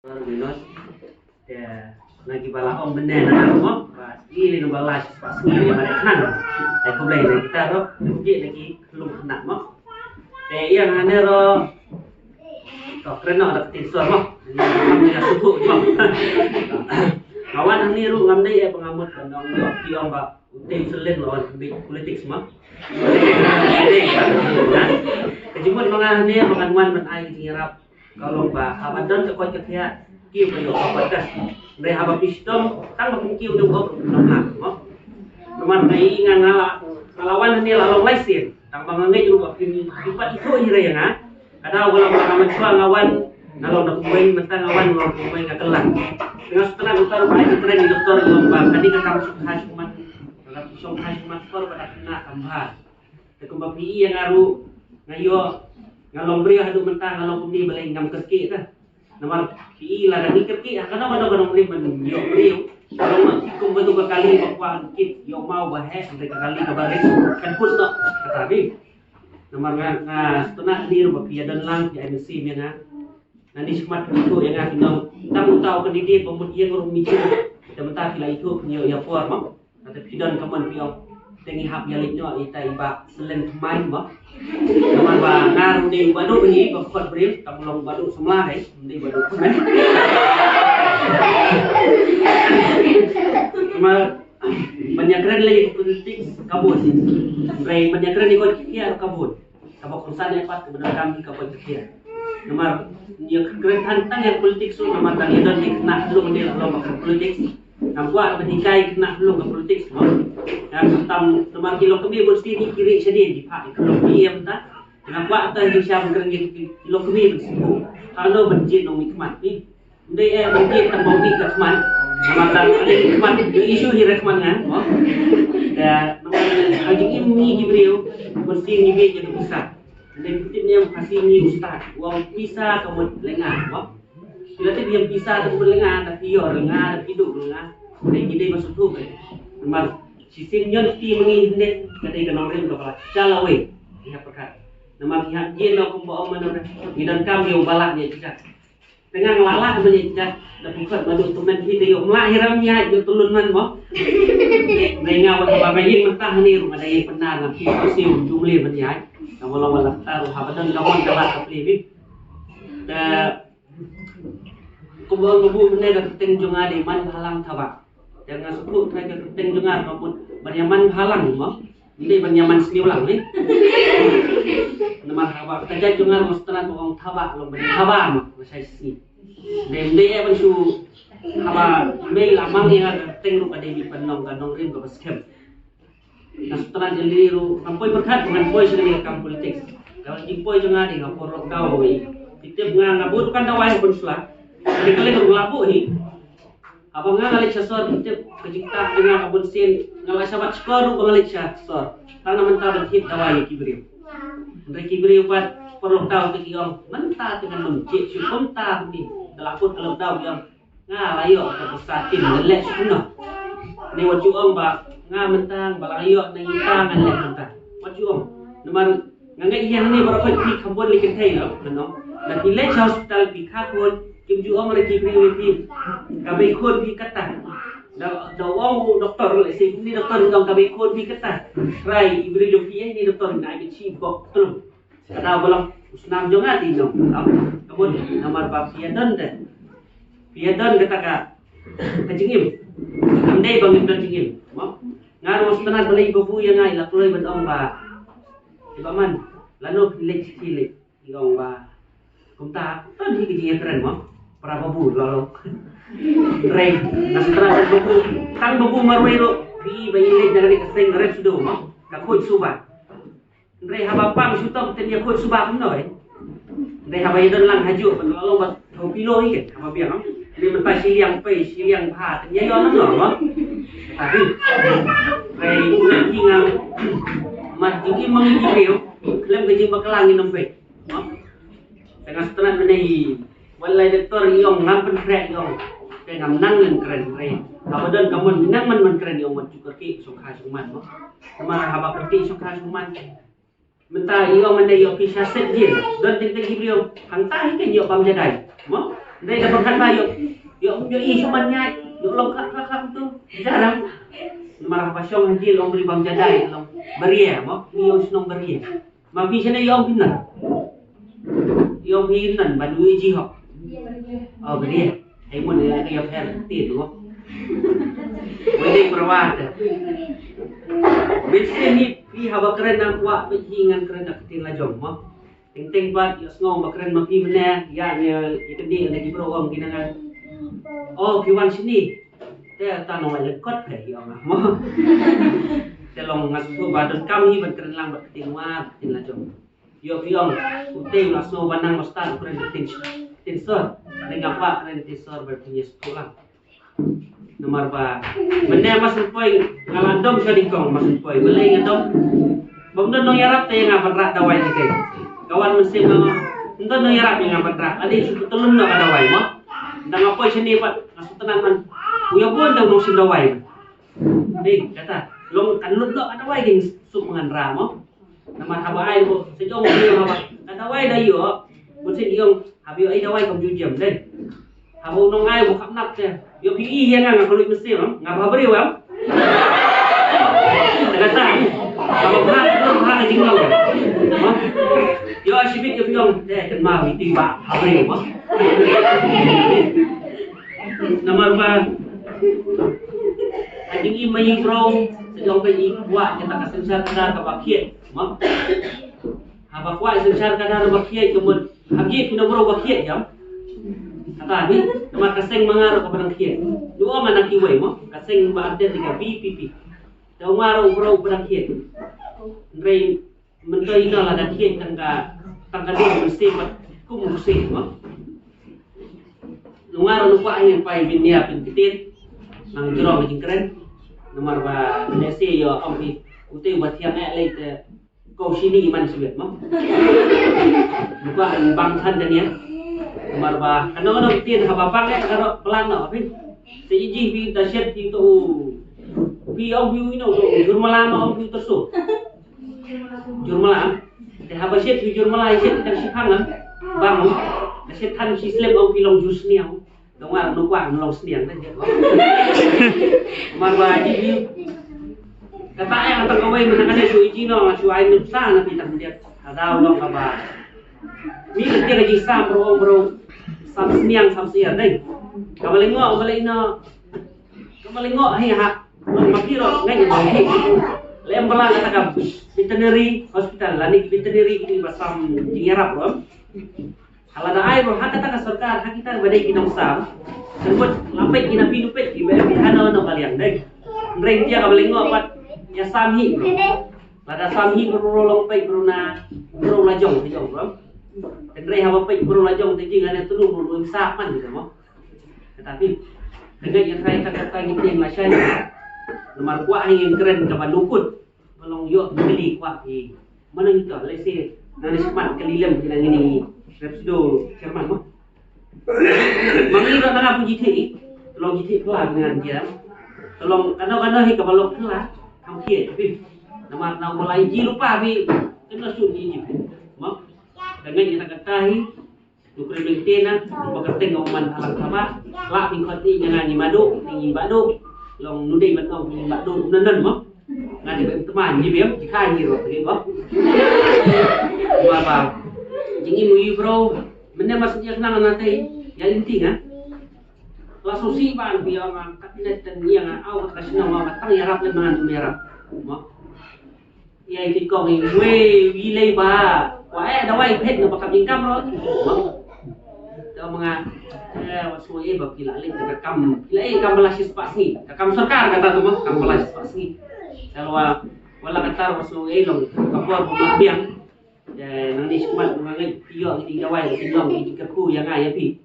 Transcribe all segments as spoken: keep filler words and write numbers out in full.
Minot. Te na ki ba la ong mynne na mo ba i le ba la ba sngi le ba le khnang. Te khublei na kita ro ki na ki lung khnang mo. Te ïa nga ne ro to kren no da tin so mo. Ni ka suku mo. Nga wan hangne ruh ngam dei eh ba nga mut ban ong ïoh ki ong ba u Thein Sein Hlaw u wan politics mo. Ka jingmut ma nga hangne ba ngan wan ban ai ka jingïarap. Ka long ba haba don ka koit ka khiah, kiew ka ïoh ka koit ka. Hynrei haba phi shitom tang ba phin kiew dei u hok u nonglah mo. Namar nga i nga nga la nga la wan hangne la long lai sien. Tang ba nga ngeit ruh ba phin phin pat ithuh hi re ïa nga. Ka daw ka long ba nga mynshuwa nga wan nga long da kumwei, mynta nga wan nga long kumwei, nga kylla. Tengah sutrak uta ruh ba ai ka kren i doktor i ong ba kane ka kam shongkha shongman. Ka kam shongkha shongman kor ba da khynnah kam bha. Te kumba phi i ïa nga ruh nga ïoh nga long briew haduh mynta nga long kumne balei ngam kyrkieh ka. Namar phi i lada ngi kyrkieh ha kano kano kano ngi ban ïoh briew. Ka long ma ki kum ba tu ka kali ba kwah kit ïoh maw ba heh, hynrei ka kali kaba rit kan kut noh kata dei. Namar nga nga sngewtynnat ni ruh ba phi ïa don lang phi ai mynsiem ïa nga. Nani shakhmat phi ithuh ïa nga phi ong tang uta u candidate ba mut ïeng ruh mi jin. Te mynta phi la ithuh phi ïoh ïa por mo. Kata phi don ka mon phi ong te ngi hap ïa leit noh ïa ita i Bah Selen Thymmai mo. Namar ba nga ruh dei u Bah Duh hi ba khot briew tang long Bah Duh samla dei dei Bah Duh Thymmai. Namar ban ïa kren lei ïa ka politics ka bun. Hynrei ban ïa kren ïa ka koit ka khiah ka bun. Kaba kongsan ïa pat kaba donkam hi ka koit ka khiah. Namar ïa ka kren than tang ïa ka politics ruh namar tang ïa don ïa ka khynnah hlung dei la long ka politics. Ngam kwah ban hikai ka khynnah hlung ka politics mo. Ngam tam namar ki longkmie bun sdien ki rieh shadien ki phah ïa ka longkmie ïa mynta. Ngam kwah ta ïa ka sha ban kren ïa ki longkmie bun sdien. Hangno ban jied nongmihkhmat ni. Dei eh ban kit tang bang ka khmat. Namar tang ka khmat ka issue hi re khmat ngan mo. Da namar ka jingim ngi ki briew mesti ngi bit ïa ka pisa. Dei ka tip ne ka si ngi ustad. Wang pisa ka mut lenga mo. Bila tip ïa pisa ka mut lenga da phi ïoh lenga da phi duh lenga. Dei ngi dei masuk tu ka. Namar shisien ñion ti ma ngi hyndet ka dei ka nongrim ka ba la sha lawei. Ïa pyrkhat. Namar ki hap jin lo kumba ong mano ngi donkam ïa u ba la ïa jingkat. Tengah nga la lah ban ïa jingkat da pyrkhat ba dei tymmen phi te ïoh mlah hi ram ïa ïoh tylun man mo. Nai nga wat ba nga ïeng mynta hangne ruh nga da ïeng pynnar nga phi ko siu jumle ban ïa. Nga ba long ba la ta ruh ha ba don ka mon ka ba ka pli bi. Da kumba ong ka bu mynne ka kyrteng jong nga dei Man Bhalang Thabah. Te nga sngewthuh trai ka kyrteng jong nga ka mut ban ïa man bhalang mo. Ym dei ban ïa man sniew lang ne. Namar haba ka jait jong nga mo strat ba ong thabah long ban ïa thabah mo. Ba shai sngi. Dei ym dei eh ban shu haba mei la mang ïa nga ka kyrteng ruh ka dei ban long ka nongrim kaba skhem. Nga strat ïa lei ruh ngam poi pyrkhat ba ngan poi sha kane ka kam politics. Ka jingpoi jong nga dei nga por lockdown ba wei. Ki tip nga nga bud kan dawai ha pun sla. Dei ka lei ruh la buh hi. Haba nga nga leit sha sor ki tip ka jingtah jong nga ka bun sien nga la shabat shkor ruh ba nga leit sha sor. Tang na mynta ban thied dawai ïa ki briew. Hynrei ki briew pat por lockdown te ki ong mynta te ngan ym jied shuh kumta kumne. Da la put ka lockdown ki ong nga la ïoh ka pisa tim ngan leh shuh kumno. Ne wat ju ong ba nga mynta ba la ïoh na ïa ka ngan leh mynta. Wat ju ong namar Nga ngeit ïa hangne baroh khoit phi kham bun lei kynthei no, mano. Da phi leit sha hospital phi kha khun, kim ju ong re ki briew ïa phi ka bei khun phi kata. Da da ong u doktor lehse uni doktor ong ka bei khun phi kata. Trai i briew jong phi ïa uni doktor nga ai ka chi bok tlung. Ka daw ba long u snam jong nga te no. Ka bun namar ba phi ïa don te. Phi ïa don kata ka ka jingim. Kam dei ba ngim don jingim. Mo. Nga ruh sngewtynnat balei ba bu ïa nga i la kloi ban ong ba Te ba man, lano phi leit shi leit, i ong ba. Kumta, to hi ka jingïakren mo, para babu lalo. Rei, na stra babu, tang babu marwei lo, bi ba i leit na ka seng rep sudo mo, ka khuid suba. Rei haba pang shutom te ïa khuid suba kumno eh. Rei haba i don lang hajuk, ban lalo ba Tho pilo hi ke, haba biang am. Ni mynta shiliang pei, shiliang bha, te ïa ïoh nang no, mo. Tapi, rei, ki ngam, mat jingim mang ki briew, khlem ka jingbakla ngin ym pei. Mo. Tengah sngewtynnat mynne hi, wat lai doktor i ong ngam pynkhreh i ong. Te ngam nang ngan kren rei. Haba don ka mon nang man man kren i ong wat ju kyrkieh shongkha shongman mo. Namar haba kyrkieh shongkha shongman. Mynta i ong mynne ïoh pisa set jin. Don teng teng ki briew. Hangta hi kan ïoh pam jadai. Mo? Dei da pyrkhat ba ïoh, ïoh ïoh i shuh ban ïaid, ïoh long khlak khlak khlak tu. Jarang. Namar haba shong ha jail long bri bam jadai long baria mo, ïoh shnong baria. Ma phi shane ïoh phi nan. Ïoh phi nan ban ïoh i jihok. Oh baria. Ai mun ïa ïa pher ti tu. Wei dei perwa te. Bit sini phi haba kren nang kwah bit hi ngan kren da ktien la jong mo. Teng teng pat ïa sngew ba kren ma phi mynne ïa ïa ïa kane ïa ki bro ong ki nang. Oh phi wan sini. Te ta nong ai lekot phi ïa nga mo. Te long nga sngewthuh ba don kam hi ban kren lang bad ka tin wa ka tin la jong. Ïoh phi ong u te u la sngew ba nang ba stad u kren ka tin tin sor. Te nga kwah kren ka tin sor bad phi ïa sngewthuh lang. Namar ba mynne ma sngewpoi nga la dom sha ding kong ma sngewpoi balei nga dom. Bym don nong ïarap te nga ban rah dawai te. Ka wan mynsiem ma ym don nong ïarap ïa nga ban rah. Ade shu pytlun noh ka dawai mo. Nda nga poi shane pat nga sngewtynnat man. U ïa bun da u nongshim dawai. Dei kata long kan lut noh ka dawai ding suk ngan rah mo. Namar haba ai bo sejong ïa haba ka dawai da ïoh. Bo sejong haba ïoh ai dawai kam ju jem dei. Haba u nong ai bo khap nap te. Ïoh phi i ïa nga nga khlem mynsiem nga ba briew em. Kata haba ba ba ka jinglong. Ïoh ai shibit ïoh phi ong te kan ma wi ti ba ha briew ba. Namar ba ka jingim ma i bro sejong ka i kwah kita ka synshar ka ba khiet. Mo. Haba kwah synshar ka dang ba khiet ka mut. Haba khiet phi na bro ba khiet jam. Kata ni namar ka seng ma nga ro ka ba dang khiet. Dua ma na kiwei mo. Ka seng ba aden ni ka V P P. Dau ma ro bro ba dang khiet. Ndrei mentoi ina la dang khiet tang ka tang ka ding mesti ba kum mesti mo. Nunga ro lupa ai pai bin dia pin kitin. Nang jrong jingkren. Namar ba nesi yo ampi. Utai ba thiang eh lai te. Kau sini iman sibet mo. Buka bang than dan ya. Mar ba kano kano tin haba bang eh kano pelan no pin. Seji ji bi da shet di tu. Bi au bi ino tu jurmala ma au bi tersu. Jurmala. Te haba shet bi jurmala shet kan si pang. Bang. Da shet than si slem au bi long jus ni au. Dong war no kwang long sniang na je. Mar ba ji ji. Kata yang tang kawai mana kada shu iji no shu ai nupsa na pi tang dia. Ada long kaba. Ni dia ka ji sam bro bro. Sam sniang sam siar dai. Kaba lengo kaba lengo. Kaba lengo hai ha. Long ma piro ngai ni bang. Lem bala kata ka veterinary hospital lani veterinary ini basam jingyarap rom. Hala da ai bro ha kata ka sorkar ha kita ba dei ki nong sam. Sebut lapet ki napi lupet ki ba ki hana no kaliang dei. Nreng dia ka balingo pat ya sam hi bro. Lada sam hi bro long pet bro na bro la jong te jong bro. Nreng ha ba pet bro la jong te jing ane tunu bro bro sa man gitu mo. Tetapi dengan yang saya kata kata ngi tiang la shai. Nomor kuat hai yang keren ka ba lukut. Ba long ïoh kali kwah phi. Mana kita lehse nang smat kali lem kita ngini Repsido chairman mah. Mangi ro nang apu jiti. Tolong jiti pula dengan dia. Tolong kano kano hi ka balok pula. Kam kia tapi. Nama nang mulai ji lupa phi. Kena sut ji ji. Mah. Dengan kita kata hi. Nukri mengke na, ba ka teng ong man alang kaba, la ping khot ni nyana ni madu, ni badu, long nudei ban ong ni badu, nan nan mo. Ngadi ba teman ni bem, jika ni ro ni ba. Ba ba. Jing imu yu bro, mene mas ni nang na te, ya inti nga. La susi ban bi ong kabinet dan yang au ka sino ma tang yarap le mangan yarap. Mo. Ïa ki kong i wei wi lei ba. Wa eh dawai phet na bakam income ro. Te ma nga eh wa sngewei ba ki la lei ka kam ki la eh kam bala shi spah sngi. Ka kam sorkar kata tu ma kam bala shi spah sngi. Te wa wa la kata wa sngewei long ka por ba biang. Te nang ni shmat ma ngai phi ïoh ki dawai ki long ki kyrkhu ïa nga ïa phi.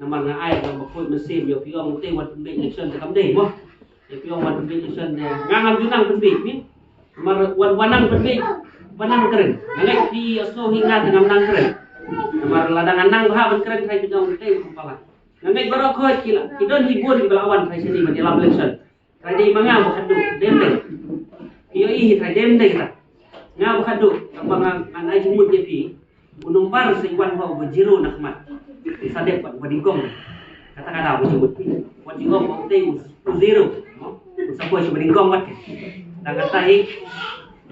Namar nga ai nga ba khuid mynsiem ïa phi ong te wat pynbeit election te kam dei mo. Ïa phi ong wat pynbeit election te nga ngam ju nang pynbeit ni. Namar wan wan nang pynbeit wan nang kren. Nga ngai phi aso hi nga te ngam nang kren. Namar lada nga nang bha ban kren trai phi ong te kum pala. Nga ngai baroh khuid ki la ki don hi bun ki ba la wan trai shini ban ïalap election. Trai dei ma nga ba khadduh dem dei. Ïohi hi trai dem dei kita. Nga ba khadduh kaba nga ngan ai jingmut ïa phi. U nombar sa wan ba u ba zero na khmat. Sa dep pat ba nyngkong. Kata ka daw ba jingmut. Wat jingong ba u te u zero. U sa poi sha ba nyngkong pat. Tang kata hi.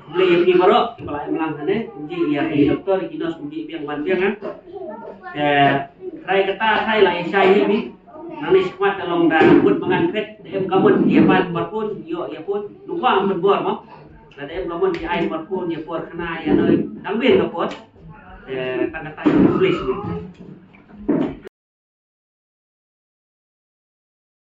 Khublei ïa phi baroh kiba la imlang hangne. Kumji ïa ki doktor, ki nurse, kumji biang ban biang ha. Te trai kata trai la ïa shai hi mi. Nangne shakhmat ka long da mut ba ngan phet, da em ka mut ïa pan por pun, ïoh ïa pun. Nukwa am pynbor mo. Da em ka mut ïa ai por pun, ïa por khana, ïa noi. Dang win ka por. Te tang kata hi, khublei shibun.